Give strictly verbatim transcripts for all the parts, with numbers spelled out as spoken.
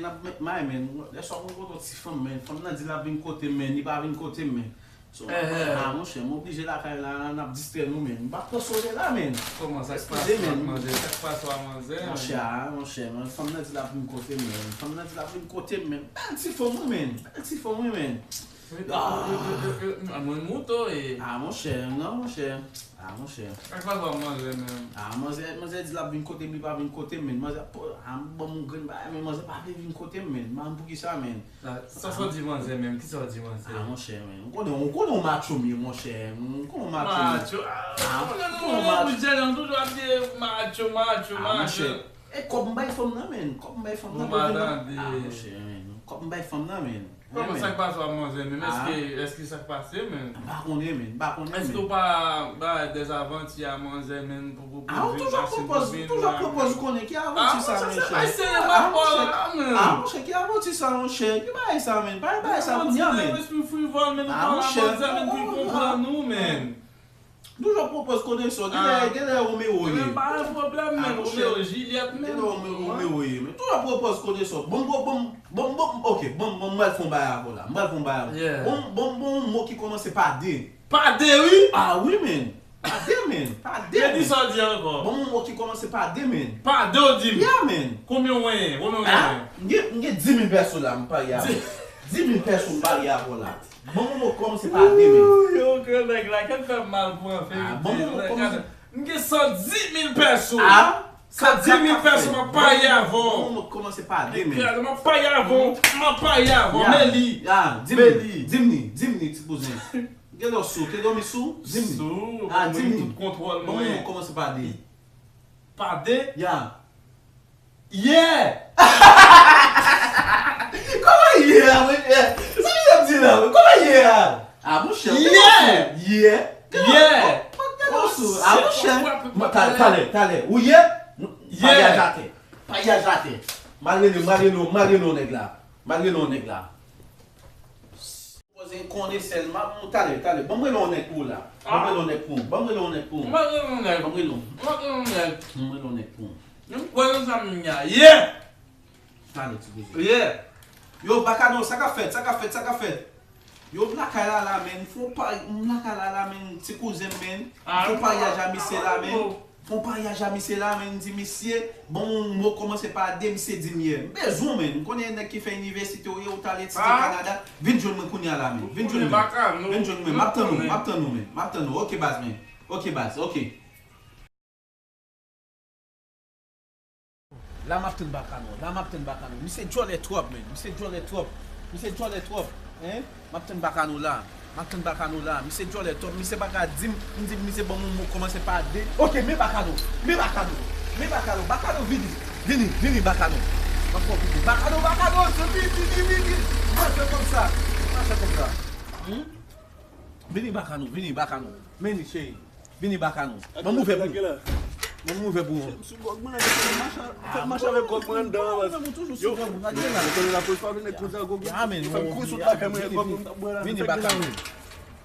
n ap met may, men. Lè swa mwen kote yon ti fanm, men. Fanm nan di l ap vin kote m, men. Li pa vin kote m, men. So, ah, monchè, m oblije lakay la, n ap distrè nou, men. M pa pran sole la, men. Kòman sa k pase, men? Manzè, sa k pase a, manzè? Monchè, ah, monchè, men. Fanm nan di l ap vin kote m, men. Fanm nan di l ap vin kote m, men. Bèl ti fanm, wi, men. Bèl ti fanm, wi, men. Mwen mouto e. Ah, monchè, non, monchè. Ah, monchè. Sa k pase a, manzè, men? Ah, manzè, manzè di l ap vin kote m, li pa vin kote m, men. Manzè, ah, m ban m yon grenn bagay, men manzè pa vle vin kote m, men. M pa konn poukisa, men. Sa, sa w di manzè menm? Kisa w di manzè? Ah, monchè, men. Ou konnen, ou konnen w macho m ye, monchè. Ou konnen w macho m ye. Macho? Ah, ou konnen nou, nou, nou, nou toujou ap di macho, macho, macho. E kòb m bay fanm nan, men. Kòb m bay fanm nan, pou vin nan. Ah, monchè, men. Kòb m bay fanm nan, men. Kòman sa k pase a, manzè menm? Èske, èske sa k pase, men? M pa konnen, men. M pa konnen, men. Èske w pa bay dèzavanti a manzè, men, pou Ah, ou toujou ap pwopoze, toujou ap pwopoze konnen ki avanti sa, men, chè. Ah, monchè, se pa serye m ap pale la, men. Ah, monchè, ki avanti sa, monchè? Ki bagay sa, men? Pa bagay sa kounye a, men. Respè frivòl, men, nou pale a manzè, men, pou l konprann nou, men. Toujou ap pwopoze konnen sa. Genlè, genlè Romeo ye. Men pa gen pwoblèm, men. Romeo, Jilyèt, men. Genlè Romeo ye, men. Toujou ap pwopoze konnen sa. Bon, bon, bon, bon, bon, ok, bon, bon, m pral fè yon bagay avè w la. M pral fè yon bagay avè w. Bon, bon, bon, mo ki kòmanse pa D. Pa D, wi. Ah, wi, men. Pa de, men. Pa de, men. Redi sa w di ankò. Bon, yon mo ki kòmanse pa de, men. Pa de, w di m. Yeah, men. Konbyen w genyen? Konbyen w genyen? M gen, m gen dis mil pèso la, m parye avè w. Dis mil pèso m parye avè w la. Bon, yon mo kòmanse pa de, men. Yo, gran nèg la, kèt fè m mal pou anverite. Ah, bon, yon mo kòmanse. M gen san dis mil pèso. Ah, san dis mil pèso, m ap parye avè w. Bon, yon mo kòmanse pa de, men. M ap parye avè w. M ap parye avè w. Men li. Ah, di m li, di m li, di m li, ti kouzen. Gen lè w sou, te dòmi sou? Di m. Sou, ah, di m. Tout kontwòl mwen. Bon, kòmanse pa de. Pa de? Ya. Yè! Kòman yè a, monchè? Sa misye ap di la, wi? Kòman yè a? Ah, monchè, te dòmi sou. Yè! Yè! Te dòmi sou. Ah, monchè. Talè, talè, talè. Ou yè? Yè! Payaj atè. Payaj atè. M al rele, m al rele, m al rele yon nèg la. M al rele yon nèg la. Poze konnen sèlman, m talè, talè. Ban m rele yon nèg pou ou la. Ban m rele yon nèg pou ou. Ban m rele yon nèg pou ou. M pa gen yon nèg. Ban m rele yon. M pa gen yon nèg. Ban m rele yon nèg pou ou. Menm kwè nan sa m gen a. Yeah! Talè, ti poze. Yeah! Yo, Bakano, sa k ap fèt, sa k ap fèt, sa k ap fèt? Yo, m lakay la la, men. Fon pa, m lakay la la, men. Ti kouzen m, men. Fon paryaj a misye la, men. Fon paryaj a misye la, men, m di misye, bon, yon mo kòmanse pa de, misye di m yè. M bezwen w, men. M konnen nèg ki fè inivèsite w ye, ou t al etidye Kanada. Vin jwenn mwen kounye a la, men. Vin jwenn mwen. Vin jwenn mwen. M ap tann ou, m ap tann ou, men. M ap tann ou. Ok, baz, men. Ok, baz, ok. La m ap tann Bakano, la m ap tann Bakano. Misye djòlè twòp, men. Misye djòlè twòp. Misye djòlè twòp. Hein? M ap tann Bakano la. M ap tann Bakano la. Misye djòlè twòp. Misye pa ka di m, m di misye ban m yon mo kòmanse pa de. Ok, men Bakano. Men Bakano. Men Bakano. Bakano vini. Vini, vini Bakano. M ap fè w vini. Bakano, Bakano, vini, vini, vini. Mache konsa. Mache konsa. Hmm? Vini Bakano, vini Bakano. Men li, cheri. Vini Bakano. Ban m ouvè pou ou. Ban m ouvè pou ou. Sou gwòg mwen, fè mache, fè mache avèk gwòg mwen anndan an. Ou toujou sou gwòg ou, gade la. Yo, mwen konnen lapolis pa vin nèg konsa, gwòg mwen. Fè m kouri sot lakay mwen, gwòg mwen, mwen la. Vini Bakano.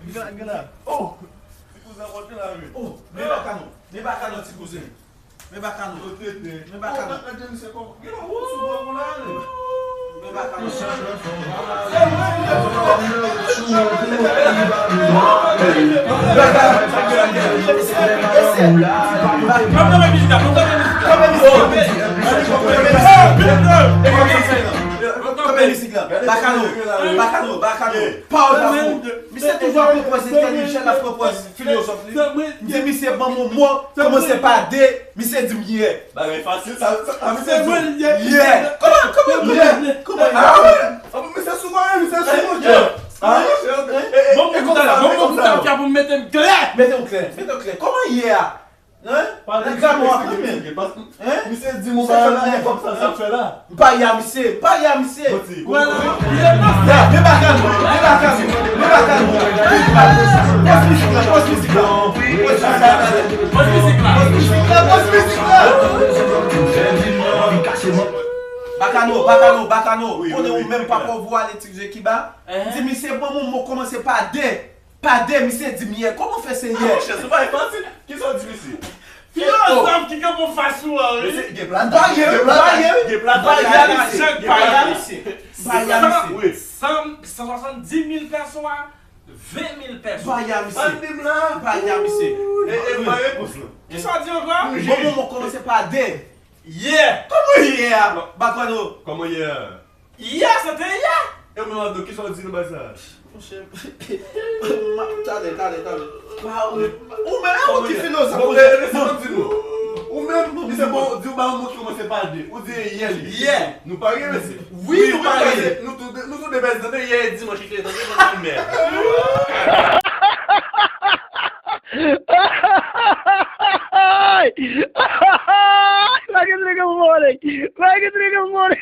Vini la. Oh! Oh, men baka nou. Men baka nou, ti kouzen. Men baka nou. Men baka nou. Men baka nou. Kanpe misik la. Baka nou. Baka nou. Baka nou. Pawòl pa fou. Misye toujou ap pwopoze entèlijans, ap pwopoze filozof li. M di misye ban m yon mo, kòmanse pa D, misye di m yè. Bagay fasil, sa, sa, sa, misye di m yè. Kòman, kòman, kòman, kòman? Ah, wi. Misye sou mwen, misye sou mwen. Ah, wi. Bon, bon, talè, bon, bon, talè, pou m mete m klè. Mete m klè, mete m klè. Kòman yè a? Hein? Nan gramè w ap li menm. Hein? Misye di m ou pa nan kòb sa, sa fè la. M pa ya misye, m pa ya misye. Vwala. Men baka nou, men baka nou, men baka nou. Pòz mizik la, pòz mizik la. Pòz mizik la. Pòz mizik la, pòz mizik la, pòz mizik la. Baka nou, baka nou, baka nou. Konnen ou menm pa pòv ou ale ti je kiba. Di misye ban m yon mo kòmanse pa D. Pa D, misye di m yè. Kòman fè se yè? Ah, monchè, se pa enpati. Kisa w di misye? Filozòf ki kanpe anfas ou an, wi. Misye gen plata. M pa yè, wi, m pa yè, wi. Gen plata. M pa yè misye. M pa yè misye. M pa yè misye. Wi. San, san swasanndis mil pèso a, ven mil pèso. M pa yè misye. Ann di m la. M pa yè misye. E, e, m pa repons lan. Kisa w di ankò? Bon, bon, bon, kòmanse pa D. Yè. Kòman yè a? Baka nou. Kòman yè a? Yè, se te yè. E mwen, Mado, kisa w di nan bagay sa? Monchè, talè, talè, talè. Ou menm, ou ki filozòf, ou menm. Ou menm, misye bon, di w ba yon mo ki kòmanse pa D. Ou di yè li. Yè. Nou parye, mesye. Wi, nou parye. Nou tou de, nou tou de bèz tande yè e dimanch, li te tande, tande mèd. Ay! Ay! Bagay trè mòde. Bagay trè mòde.